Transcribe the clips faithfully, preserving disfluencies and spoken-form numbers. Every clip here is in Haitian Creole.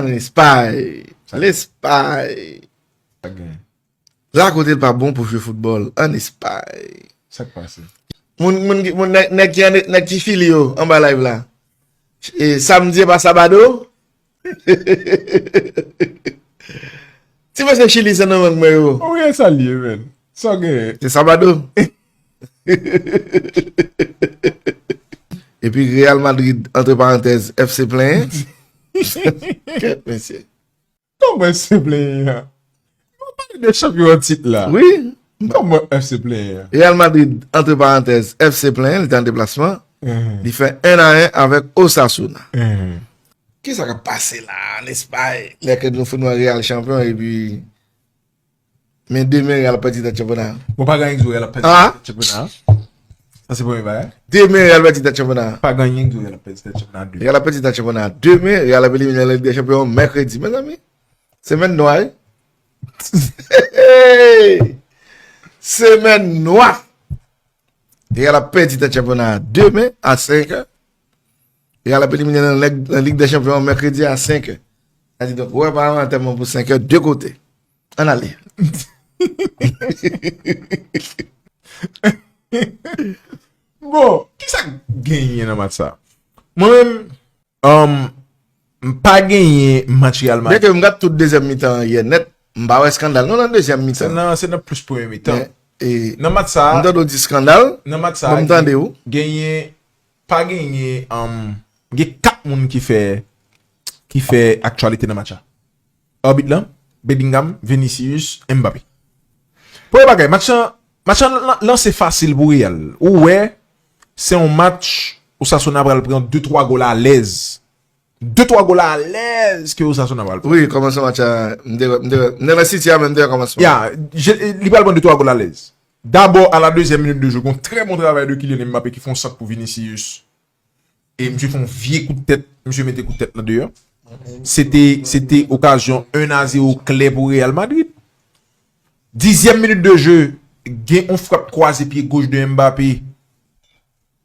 An Espay. Lespay. Pa gen. La kote l pa bon pou jwe foutbòl. An Espay. Sa k pase? Moun, moun, moun, nèg, nèg ki, ane- nèg ki fili yo anba live la. E, samdi e pa sabado? Ti mesye Chili se nan mang mwen yo. Ou gen sa l ye, men. Sa w gen? Se sabado. Epi Real Madrid, antre parantèz, F C plenyen. Kèt, mesye. Kòman F C plenyen an? Nou pale de chanpyon an tit la. Wi. Kòman F C plenyen an? Real Madrid, antre parantèz, F C plenyen, li te an deplasman. Mhm. Li fè en a en avèk Osasuna. Mhm. Kisa k ap pase la an Espay? Lè ke nou fin wè Real chanpyon, epi men demen Real ap pèdi tèt chanpyona. Bon, pa gen anyen k di Real ap pèdi Ah. Tèt chanpyona. Sa se premye bagay. Demen Real pèdi tèt chanpyona. Pa gen anyen k di Real ap pèdi tèt chanpyona de. Real ap pèdi tèt chanpyona demen. Real ap elimine Ligue des Champions mèkredi, mezanmi. Semèn nwa, wi. Semèn nwa. Real ap pèdi tèt chanpyona demen a senk è. Real ap elimine nan Ligue, nan Ligue des Champions mèkredi a senk è. Sa di donk, wè pa antèman pou senk è de kote. Ann ale. Bon, kisa k genyen nan match sa? Mwen menm, um, m pa genyen match Real Madrid. Byenke m gad tout dezyèm mitan an yè nèt, m pa wè eskandal non nan dezyèm Se mitan. Nan, se nan plis premye mitan. Men, e, Nan match sa, m tande w di eskandal, nan match sa, bon, m tande w. Genyen, pa genyen, um, gen kat moun ki fè, ki fè aktyalite nan match la. Abit lan, Bellingham, Vinicius, Mbappé. Premye bagay, match lan, match lan lan- lanse fasil pou Real. Ou wè, se yon match Osasuna pral pran de twa gòl alèz. De twa gòl alèz ke Osasuna pral pran. Wi, kòmansman match la, m te, m te, m te nan City a, men m te wè kòmansman. Ya, je- li pral pran de twa gòl alèz. Dabò, a la dezyèm minit de jeu, gon trè bon travay de Kylian Mbappé ki fè yon sant pou Vinicius. E misye fè yon vye kout tèt, misye mete kout tèt lan deyò. Se te, se te okazyon en a zewo klè pou Real Madrid. Dizyèm minit de jeu, gen yon frap kwaze pye goch de Mbappé.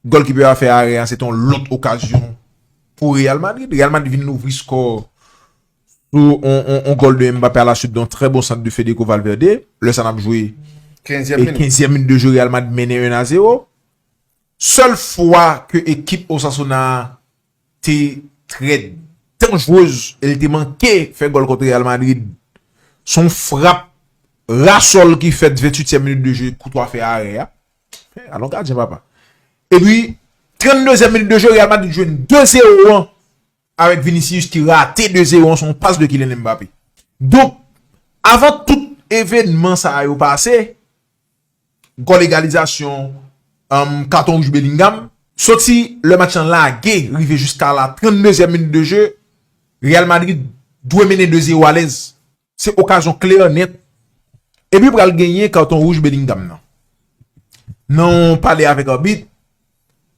Gòlkipè a fè arè a, se te yon lòt okazyon pou Real Madrid. Real Madrid vin louvri skò sou yon, yon, yon gòl de Mbappé a la suite d'un très bon centre de Federico Valverde. Lè sa n ap jwe Kenzyèm e minit. Kenzyèm minit de jeu, Real Madrid mennen en a zewo. Sèl fwa ke ekip Osasuna te trè danjrez e l te manke fè gòl kont Real Madrid, se yon frap rasòl ki fèt venntuityèm minit de jeu, Courtois fè arè a. Alon gadyen, papa. Epi, tranndezyèm minit de jeu, Real Madrid jwenn de zewo an avèk Vinicius ki rate de zewo an, se yon pas de Kylian Mbappé. Donk, avan tout evènman sa yo pase, gòl egalizasyon, um, katon wouj Bellingham, soti lè match lan lage, rive jiska la tranndezyèm minit de jeu, Real Madrid dwe mennen de zewo alèz. Se okazyon klè nèt. Epi pral genyen katon wouj Bellingham nan. Nan yon pale avèk abit,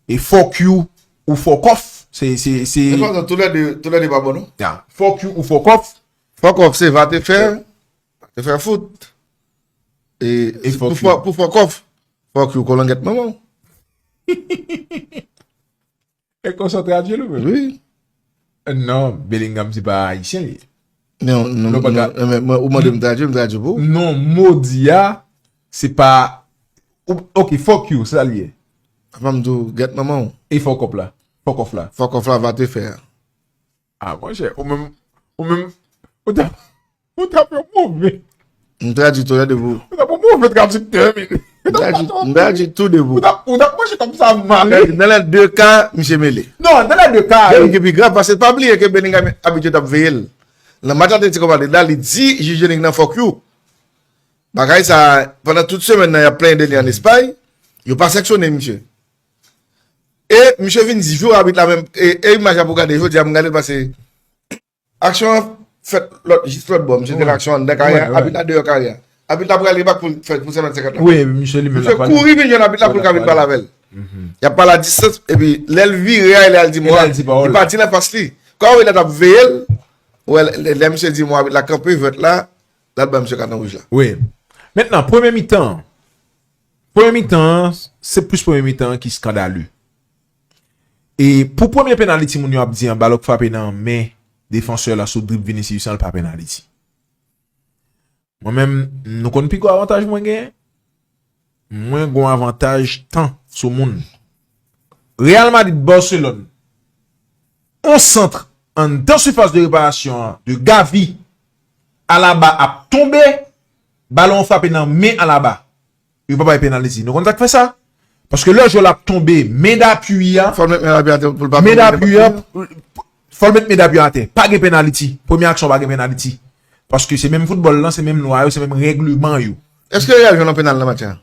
e fuck you ou fuck off. Se, se, se, De toute façon, tou lè de, tou lè de pa bon non. Ya, fuck you ou fuck off. Fuck off, se va te fè, va te fè fout. E, E fuck pou, you. Fuck- pou fuck off, fuck you, kolangèt manman. E konsa w tradui l ou menm? Wi. Non, Bellingham se pa ayisyen li ye. Non, non, Non, pa non, ka- non, men, mwen, ou mande m tradui, m tradui pou ou. Non, mo di a, se pa. Ou- Ok, fuck you, se sa li ye. Apa m di w, gèt manman w. E fuck off la. Fuck off la. Fuck off la, va te fè. Ah, monchè, ou menm, ou menm, ou t ap, ou t ap yon move, M tradui tou lè de pou ou. ou t ap yon move tradiktè, men. M tradui, m tradui tou de pou Ou ou. t ap, ou t ap manje kòm sa mal. Dans, dans les deux cas, misye mele. Non, dans les deux cas. Gen ki pi grav, paske pa bliye ke Bellingham abitye t ap veye l. Nan match Atletico Madrid la, li di jij Jenik nan fuck you. Bagay sa, pandan tout semèn nan, y ap plenyen de li an Espay, yo pa sanksyone misye. E misye vin di jou abit la menm, e, e imaj la pou gade, jodi a m gade l pase. Aksyon an fèt lòt, jis lòt bò, misye te nan aksyon anndan karyè, Wè, wè. Abit la deyò karyè. Abit la pral gen bak pou l fè pou sèmèn senkant la. Wi, misye li menm Misye kouri vin jwenn abit la pou l ka vin pale avè l. Y ap pale a distans, epi lè l vire a, lè al di mò, Lè l di pawòl. Li pati nan fas li. Kòm abit la t ap veye l, wè, lè, lè misye di mò, abit la kanpe vèt la, l al ba misye katon wouj la. Wi. Mentnan, premye mitan. Premye mitan, se plis premye mitan ki skandale. E pou premye penaliti, moun yo ap di an balon k frape nan men defansè la sou drib Vinicius an, l pa penaliti. Mwen menm, nou konn pi gwo avantaj mwen genyen? Mwen gon avantaj tan sou moun. Real Madrid, Barcelone, on sant anndan sifas de reparasyon an de Gavi, Alaba ap tonbe, balon an frape nan men Alaba. Yo pa bay penaliti. Nou konn sa k fè sa? Paske lè jwè la ap tonbe, men dapui a, Fò l met men dapui atè pou l pa men tonbe dapui a, dapui. Fò l met men dapui atè. Pa gen penaliti. Premye aksyon pa gen penaliti. Paske se menm foutbòl lan, se menm lwa yo, se menm règleman yo. Èske Real jwenn yon penal nan match la?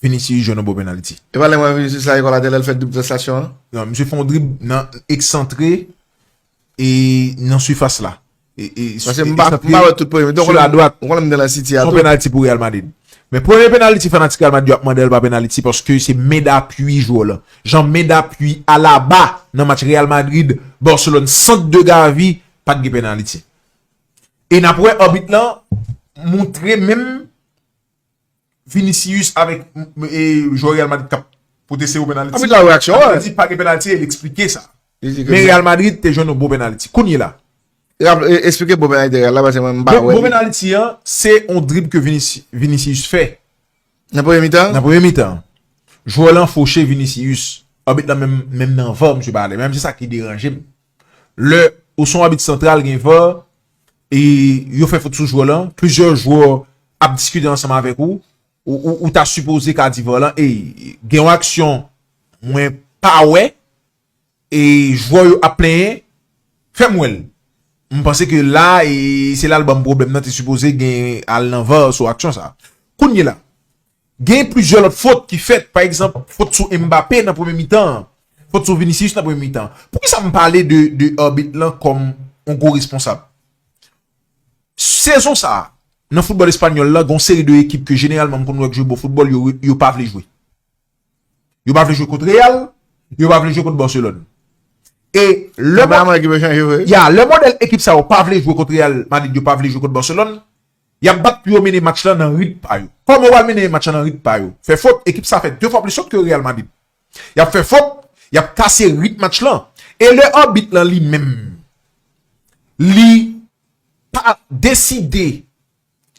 Vinicius jwenn yon bon penaliti. E pa lè mwen Vinicius la ekòl atè lè l fè doub prestasyon an? Non, misye fè yon drib nan eksantre e nan sifas la. E, e, Paske e, m pa, m pa wè tout premye. Donk, sou la dwat. Ou konnen m te nan City a tou. Son penaliti pou Real Madrid. Men premye penaliti fanatik Real Madrid yo ap mande l pa penaliti paske se men dapui jwè lan. Jan men dapui Alaba nan match Real Madrid, Barcelone, sant de Gavi, pa t gen penaliti. E n ap wè abit lan montre menm Vinicius avèk e, jwè Real Madrid k ap pwoteste pou penaliti. Abit la reaksyon, ap di pa gen penaliti e l eksplike sa. Men Real Madrid te jwenn yon bon penaliti. Kounye la. Rap- e- Eksplike bon penaliti Real la, paske mwen m pa wè. Bon penaliti an, se yon drib ke Vinicius, Vinicius fè. Nan premye mitan? Nan premye mitan. Jwè lan foche Vinicius. Abit lan menm, menm nan van, misye pa ale. Menm se sa ki deranje m. Lè ou se yon abit santral, gen van, e yo fè fot sou jwè lan, plizyè jwè ap diskite ansanm avèk ou, ou, ou, ou ta sipoze ka di van lan, ey, gen yon aksyon mwen pa wè, e jwè yo ap plenyen, fè m wè l. M panse ke la, e se la l ban m pwoblèm nan, te sipoze gen al nan van sou aksyon sa. Kounye la, gen plizyè lòt fot ki fèt, pa egzanp, fot sou Mbappé nan premye mitan an, fot sou Vinicius nan premye mitan an. Poukisa m pale de, de abit lan kòm yon gwo responsab? Sezon sa a, nan foutbòl espanyòl la, gen yon seri de ekip ke jeneralman m konn wè k jwe bon foutbòl, yo, yo pa vle jwe. Yo pa vle jwe kont Real, yo pa vle jwe kont Barcelone. E lè Apre, mwen ki pe chanje vre. Ya, lè modèl ekip sa yo pa vle jwe kont Real Madrid, yo pa vle jwe kont Barcelone, y ap bat pou yo mennen match lan nan rit pa yo. Kòman yo pral mennen match lan nan rit pa yo? Fè fot, ekip sa fè de fwa plis fot ke Real Madrid. Y ap fè fot, y ap kase rit match lan. E lè abit lan li menm, li pa deside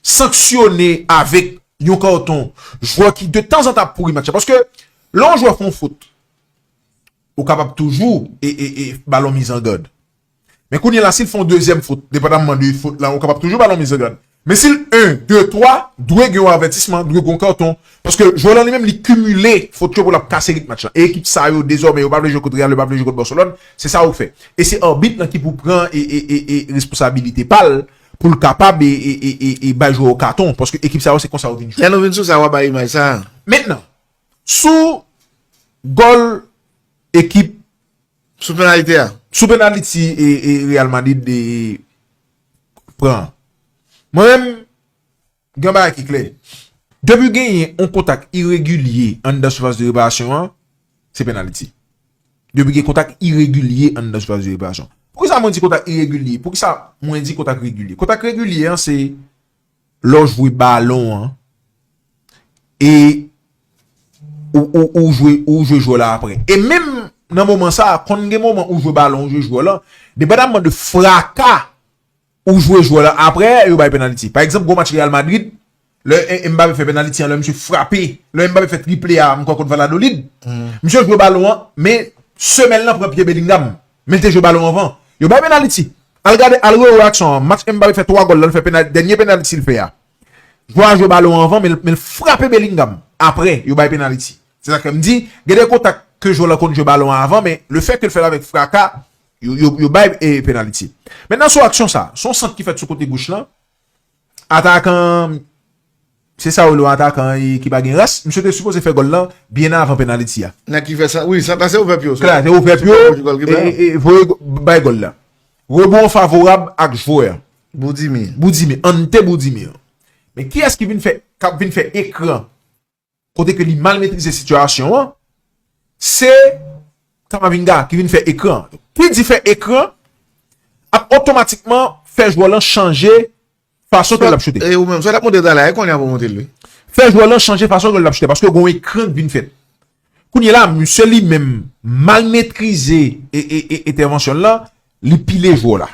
sanksyone avèk yon katon jwè ki de tanzantan ap pouri match la. Paske lè yon jwè fè yon fot, ou kapab toujou e, e, e, ba l yon mizangad. Men kounye la, si l fè yon dezyèm fot, depandamman de fot lan, ou kapab toujou ba l yon mizangad. Men si l en, de, twa, dwe gen yon avètisman, dwe gen yon katon. Paske jwè lan li menm, li kimile fot yo pou l ap kase rit match lan. E ekip sa yo, dezòmè, yo pa vle jwe kont Real, yo pa vle jwe kont Barcelone, se sa yo fè. E se abit lan ki pou pran e, e, e, e responsabilite pa l, pou l kapab e, e, e, e, e bay jwè yo katon, paske ekip sa yo se konsa yo vin jwe. Lè nou vin sou sa, w a bay imaj sa. Mentnan, sou gòl ekip Sou penalite a. Sou penaliti e, e Real Madrid e pran. Mwen menm, gen yon bagay ki klè. Depi genyen yon kontak iregilye anndan sifas de reparasyon an, se penaliti. Depi gen kontak iregilye anndan sifas de reparasyon. Poukisa mwen di kontak iregilye? Poukisa mwen di kontak regilye? Kontak regilye an se lè w jwe balon an e ou, ou, ou jwe, ou jwe jwè la apre. E menm nan moman sa a, konn gen moman ou jwe balon, ou jwe jwè lan, depandamman de fraka ou jwe jwè lan apre, yo bay penaliti. Pa egzanp, gwo match Real Madrid, lè e, Mbappé fè penaliti an, lè misye frape, lè Mbappé fè triple a, m kwè kont Valladolid, misye jwe balon an, men semèl lan pran pye Bellingham, men l te jwe balon anvan. Yo bay penaliti. Al gade, al rewè aksyon an. Match Mbappé fè twa gòl lan, l fè penal-, dènye penaliti l fè a. Jwè a jwe balon an anvan, men l, men l frape Bellingham. Apre, yo bay penaliti. Se sa k fè m di, gen de kontak ke jwè lan konn jwe balon an avan, men le fè ke l fè l avèk fraka, yo, yo, yo bay e, penaliti. Mentnan, sou aksyon sa, se yon sant ki fèt sou kote goch lan. Atakan, se sa yo rele yon atakan e, ki pa gen ras. Misye te sipoze fè gòl lan byen avan penaliti a. Nèg ki fè sa, wi, sant la se ouvè pye w. Klè, se ouvè pye w, e, e, voye gò-, bay gòl la. Rebon favorab ak jwè. Boudimir. Boudimir, Ante Boudimir. Men kiyès ki vin fè, k ap vin fè ekran kote ke li mal metrize sitiyasyon an, se Kamavinga ki vin fè ekran. Ki di fè ekran ap otomatikman fè jwè lan chanje fason ke l ap choute. E ou menm, sa w t ap montre talè a, e kounye a pou montre l, wi. Fè jwè lan chanje fason ke l ap choute, paske gen yon ekran k vin fèt. Kounye la, misye li menm mal metrize e, e, e, entèvansyon l lan, li pile jwè la.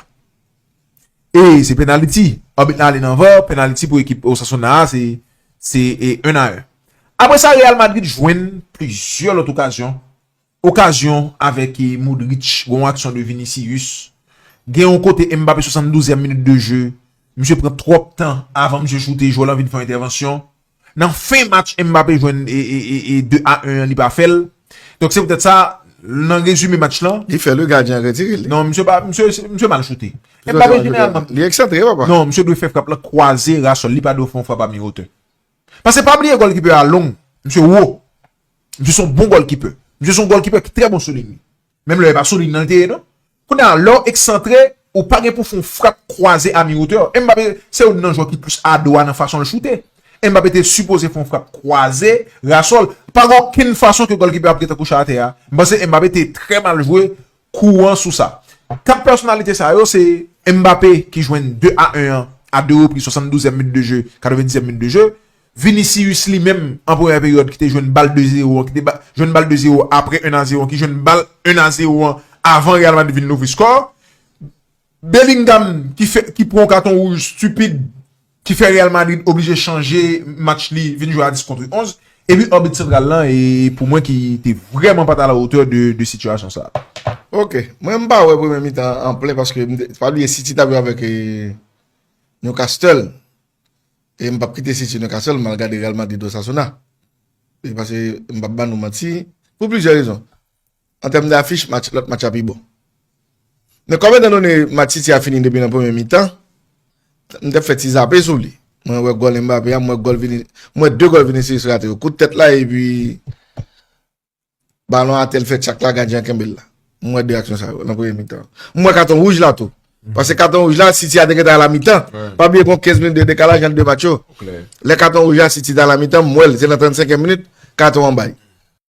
E se penaliti. Abit la ale nan var, penaliti pou ekip Osasuna a, se se e un a un. Apre sa, Real Madrid jwenn plizyè lòt okazyon. Okazyon avèk e, Modric, gon aksyon de Vinicius. Gen yon kote Mbappé, swasanndouzèm minit de jeu. Misye pran twòp tan avan misye choute, jwè lan vin fè yon entèvansyon. Nan fen match, Mbappé jwenn e, e, e, e de a un an, li pa fè l. Donk se poutèt sa, nan rezime match lan, Li fè le gadyen retire li. Non, misye pa, misye, misye mal choute. Mbappé jeneralman Li eksantre, papa. Non, misye dwe fè frap la kwaze Rasol, li pa dwe fè yon frap a mi wotè. Paske pa bliye goalkeeper a long, misye wo. Misye se yon bon goalkeeper. Misye se yon goalkeeper ki trè bon sou liy li. Menm lè li pa sou liy nan li te ye non. Kounye a, lè w eksantre, ou pa gen pou fè yon frap kwaze a mi wotè. Mbappé se youn nan jwè ki plis a do a nan fason l choute. Mbappé te sipoze fè yon frap kwaze Rasol. Pa gen okenn fason ke goalkeeper ap gentan kouche atè a. M panse Mbappé te trè mal jwe kouran sou sa. Kat pèsonalite sa yo se Mbappé ki jwenn de a un an a de repriz, swasanndouzèm minit de jeu, katrevenndizyèm minit de jeu. Vinicius li menm an premyè peryòd ki te jwenn bal de zewo an, ki te ba- jwenn bal de zewo apre un a zewo an, ki jwenn bal un a zewo an avan Real Madrid vin louvri skò. Bellingham ki fè ki pran yon katon wouj stipid ki fè Real Madrid oblije chanje match li vin jwe a dis kont onz. Epi abit santral lan e pou mwen ki te vrèman pa t a la hauteur de, de sitiyasyon sa. Ok. Mwen m pa wè premye mitan an plen paske m te- pa bliye City t ap jwe avèk e, Newcastle. E m p ap kite City Newcastle, m al gade Real Madrid Osasuna. E paske m p ap ban nou manti, pou plizyè rezon. An tèm de afich, match, lòt match la pi bon. Men kòm etan done match City a fini depi nan premye mitan, m te fè ti zape sou li. Mwen wè gòl Mbappé a, mwen wè gòl Vini, mwen wè de gòl Vinicius rate yo. Kout tèt la epi balon atè l fè tchak la, gadyen an kenbe l la. Mwen wè de aksyon sa yo nan premye mitan. Mwen wè katon wouj la tou. Paske katon wouj la, City a te gentan a la mitan. Pa bliye gon kenz minit de dekalaj ant de match yo. Lè katon wouj la, City te a la mitan, mwen wè l, se nan trannsenkyèm minit, katon an bay.